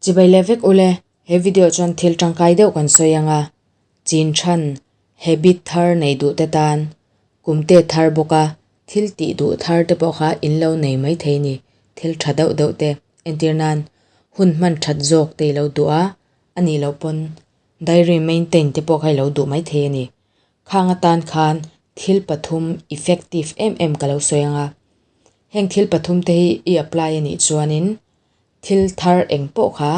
Chibai leh vek ule, he video chuan thil tangkai deuh kan sawi anga, chin than, habit thar nei duh te tan, kum te thar bawka thil tih duh thar te pawh kha in lo nei mai thei ni, thil tha deuh deuh te entir nan hun hman that zawk te i lo duh a, a nih loh pawn diary maintain te pawh kha i lo duh mai thei a ni. Khang atan khan thil pathum effective em em ka lo sawi anga, heng thil pathum te hi i apply a nih chuanin thil thar eng pawh kha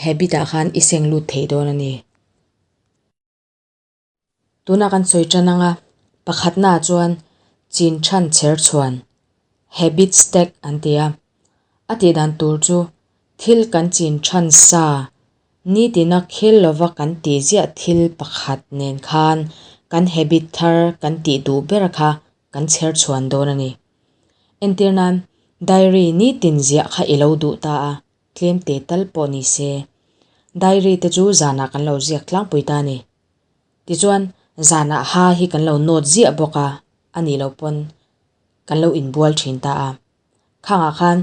habit ah khan i seng lut thei dawn a ni. Tuna kan sawi tan anga pakhatna ah chuan chin than chher chhuan habit stack an ti a, a tih dan tur chu thil kan chin than sa nitina khel lova kan tih ziah thil pakhat nen khan kan habit thar kan tih duh ber kha kan chher chhuan dawn a ni. Entir nan, diary nitin ziah kha i lo duh ta a, tlem te tal pawh ni se. Diary te chu zanah kan lo ziak tlangpui ta a ni. Tichuan, zanah ha hi kan lo note ziah bawk a, a nih loh pawn kan lo inbual thin ta a. Khangah khan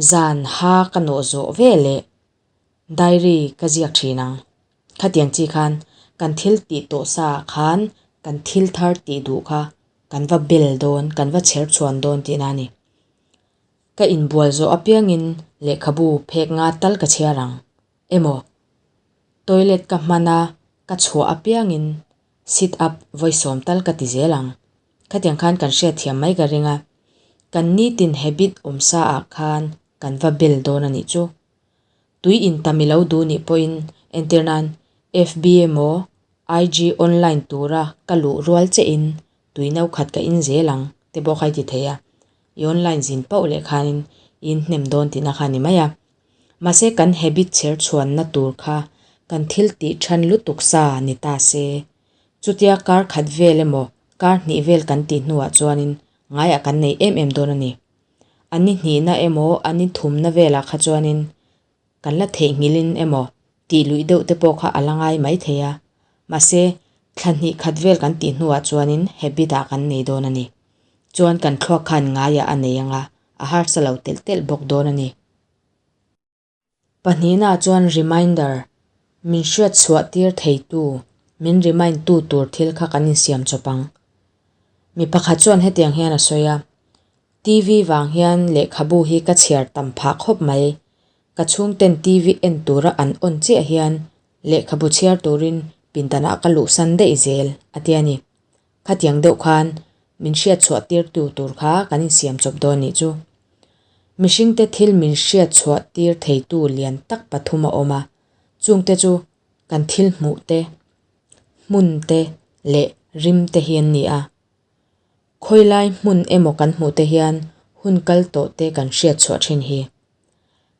zan ha ka nawh zawh ve leh diary ka ziak thin ang. Khatiang chi khan kan thil tih tawh sa ah khan kan thil thar tih duh kha kan va bel dawn, kan va chher chhuan dawn tihna a ni. Ka inbual zawh apiangin lehkhabu phek nga tal ka chhiar ang. Emaw, toilet ka hman a, ka chhuah apiangin sit up vawi sawm tal ka ti zel ang. Khatiang khan kan hriatthiam mai ka ring a, kan nitin habit awmsa ah khan kan va bel dawn a nih chu. Tui in tam i lo duh nih pawhin entir nan FB emaw IG online tura ka luh rual che in tui no khat ka in zel ang te pawh kha i ti thei a, i online zin pauh leh khanin i inhnem dawn tihna kha a ni mai a. Mahse kan habit chher chhuanna tur kha kan thil tih than lutuk sa ni ta se. Chutia kar khat vel emaw kar hnih vel kan tih hnuah chuanin ngaiah kan nei em em dawn a ni. A ni hnihna emaw a ni thumna velah kha chuanin kan la theihnghilhin emaw tih luih deuh te pawh kha a la ngai mai thei a, mahse thla hnih khat vel kan tih hnuah chuanin habit ah kan nei dawn a ni. Chuan kan thluak khan ngaiah a nei anga a harsa lo telh telh bawk dawn a ni. Pahnihnaah chuan reminder, min hriat chhuah tir theitu, min remind tu tur thil kha kan insiam chawp ang. Mi pakhat chuan hetiang hian a sawi a, TV vang hian lehkhabu hi ka chhiar tam phah khawp mai. Ka chhungten TV en tura an on chiah hian lehkhabu chhiar turin pindanah ka luhsan daih zel, a ti a ni. Khatiang deuh khan min hriat chhuah tir tu tur kha kan insiam chawp dawn nih chu. Mihringte thil min hriat chhuah tir theitu lian tak pathum a awm a, chungte chu kan thil hmuh te, hmun te leh rim te hi an ni a. Khawilai hmun emaw kan hmuh te hian hun kal tawh te kan hriat chhuah thin hi.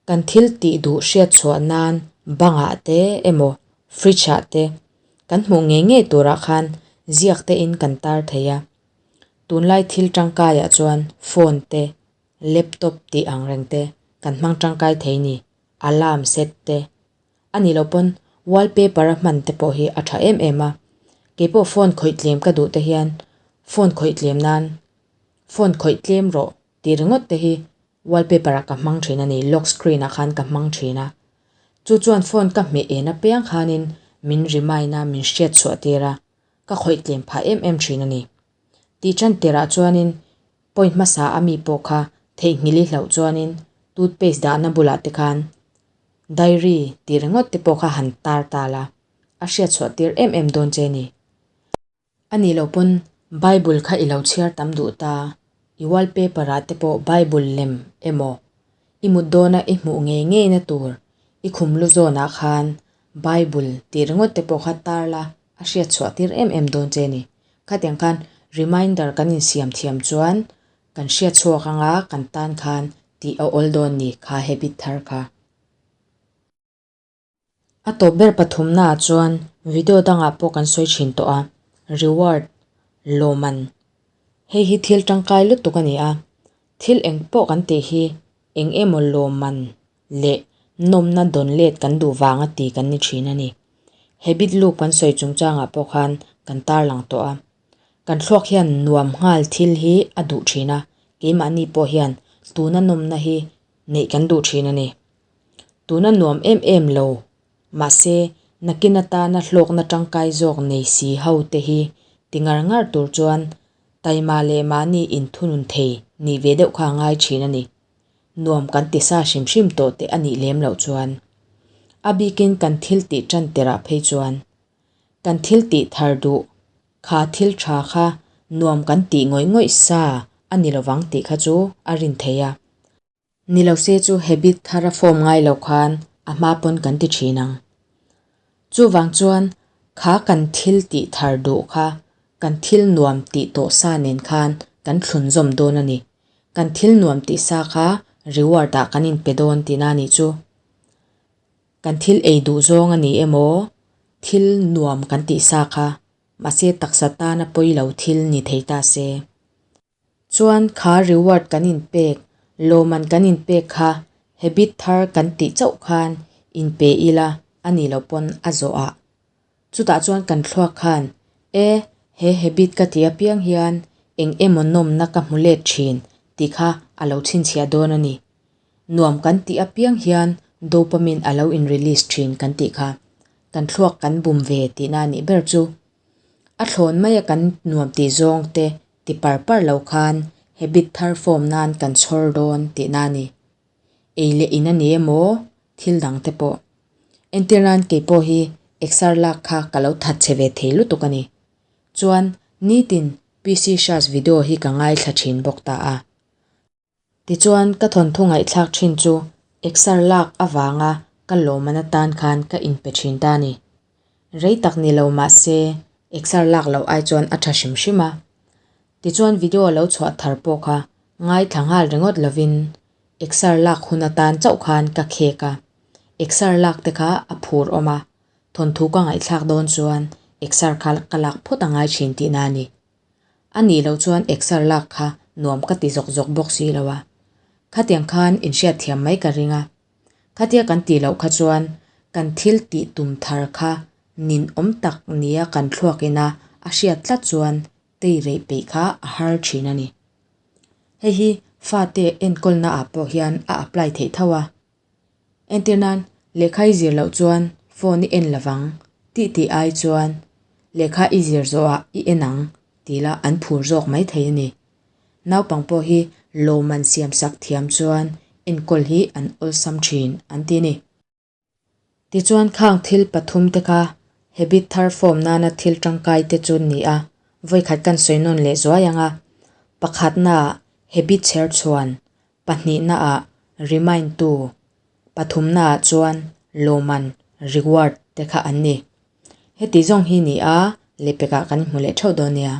Kan thil tih duh hriat chhuah nan bangah te emaw fridge ah te kan hmuh ngei ngei turah khan ziak te in kan tar thei a. Tunlai thil tangkai ah chuan phone te, laptop tih ang reng te kan hmang tangkai thei ni, alarm set te a nih loh pawn wallpaper a hman te pawh hi a tha em em a. Keipawh phone khawih tlem ka duh te hian phone khawih tlem nan phone khawih tlem rawh tih ringawt te hi Wallpaper ah ka hmang thin a ni, lock screen ah khan ka hmang thin a. Chu chuan phone ka hmeh en apiang khanin min remind a, min hriat chhuah tir a, ka khawih tlem phah em em thin a ni. Tih tan tirah chuanin point hmasa a mi pawh kha theihnghilh i hlauh chuanin toothpaste dahna bulah te khan diary tih ringawt te pawh kha han tar ta la, a hriat chhuah tir em em dawn che ni. A nih loh pawn Bible kha i lo chhiar tam duh ta, i wallpaper ah te pawh Bible lem emaw i mut dawna i hmuh ngei ngei na tur i khum lu zawn ah khan Bible tih ringawt te pawh kha tar la a hriat chhuah tir em em dawn che ni. Khatiang khan reminder kan insiam thiam chuan kan hriat chhuak anga kan tan khan tih a awl dawn ni kha habit thar kha. A tawp ber pathumnaah chuan video dangah pawh kan sawi thin tawh a, reward, lawmman, hei hi thil tangkai lutuk a ni a, thil eng pawh kan tih hi eng emaw lawmman leh nawmna dawn let kan duh vanga ti kan ni thin a ni. Habit loop kan sawi chungchangah pawh khan kan tarlang tawh a, kan thluak hian nuam nghal thil hi a duh thin a, keimahni pawh hian tuna nawmna hi neih kan duh thin a ni. Tuna nuam em em lo, mahse nakin atana hlawkna tangkai zawk nei si ho te hi ti ngar ngar tur chuan taima leh mahni inthunun thei nih ve deuh kha a ngai thin a ni. Nuam kan ti sa hrim hrim tawh te a nih lem loh chuan. A bikin kan thil tih tan tirah phei chuan kan thil tih thar duh kha thil tha kha nuam kan tih ngawih ngawih sa a ni lovang tih kha chu a rin theih a. Ni lo se chu habit thar a form ngai lo khan a hma pawn kan ti thin ang. Chuvang chuan kha kan thil tih thar duh kha kan thil nuam tih tawh sa nen khan kan thlunzawm dawn a ni. Kan thil nuam tih sa kha reward ah kan inpe dawn tihna a nih chu. Kan thil ei duh zawng a ni emaw thil nuam kan tih sa kha mahse taksa tana pawi lo thil ni thei ta se. Chuan kha reward kan inpek, lawmman kan inpek kha habit thar kan tih chauh khan inpe ila a nih loh pawn a zawh ah. Chutah chuan kan thluak khan, E, he habit ka tih apiang hian eng emaw nawmna ka hmu let thin tih kha a lo chhinchhiah dawn a ni. Nuam kan tih apiang hian dopamine a lo in release thin kan tih kha. Kan thluak kan bum ve tihna a nih ber chu. A thlawn maia kan nuam tih zawng te ti par par lo khan habit thar form nan kan chhawr dawn tihna a ni. Ei leh in a ni emaw thil dang te pawh. Entir nan kei pawh hi exer lak kha ka lo that che ve thei lutuk a ni. Chuan nitin PC Shaz video hi ka ngaithla thin bawk ta a. Tichuan, ka thawnthu ngaihthlak thin chu exer lak avanga ka lawmman atan khan ka inpe thin ta a ni. Rei tak ni lo mah se, exer lak loh ai chuan a tha hrim hrim a. Tichuan video lo chhuah thar pawh kha ngaithla nghal ringawt lovin exer lak hun atan chauh khan ka khek a. Exer lak te kha a phur awm a, thawnthu ka ngaihthlak dawn chuan exer kha ka lak phawt a ngai thin tihna a ni. A nih loh chuan exer lak kha nuam ka ti zawk zawk bawk si lo a. Khatiang khan inhriat thiam mai ka ring a. Khatia kan tih loh kha chuan kan thil tih tum thar kha ninawm tak nia kan thluak ina a hriat tlat chuan tei reih peih kha a har thin a ni. Hei hi fate enkawlna ah pawh hian a apply theih tho a. Entir nan, lehkha i zir loh chuan phone i en lovang tih tih ai chuan lehkha i zir zawhah i en ang tih lah an phur zawk mai thei a ni. Naupang pawh hi lawmman siamsak thiam chuan enkawl hi an awlsam thin an ti a ni. Tichuan khang thil pathum te kha habit thar form nana thil tangkai te chu ni a, vawikhat kan sawi nawn leh zuai ang a. Pakhatnaah habit chher chhuan Pahnihnaah remind tu, pathumnaah chuan lawmman, reward, te kha an ni. Heti zawng hi ni a, lehpekah kan hmu leh theuh dawn nia.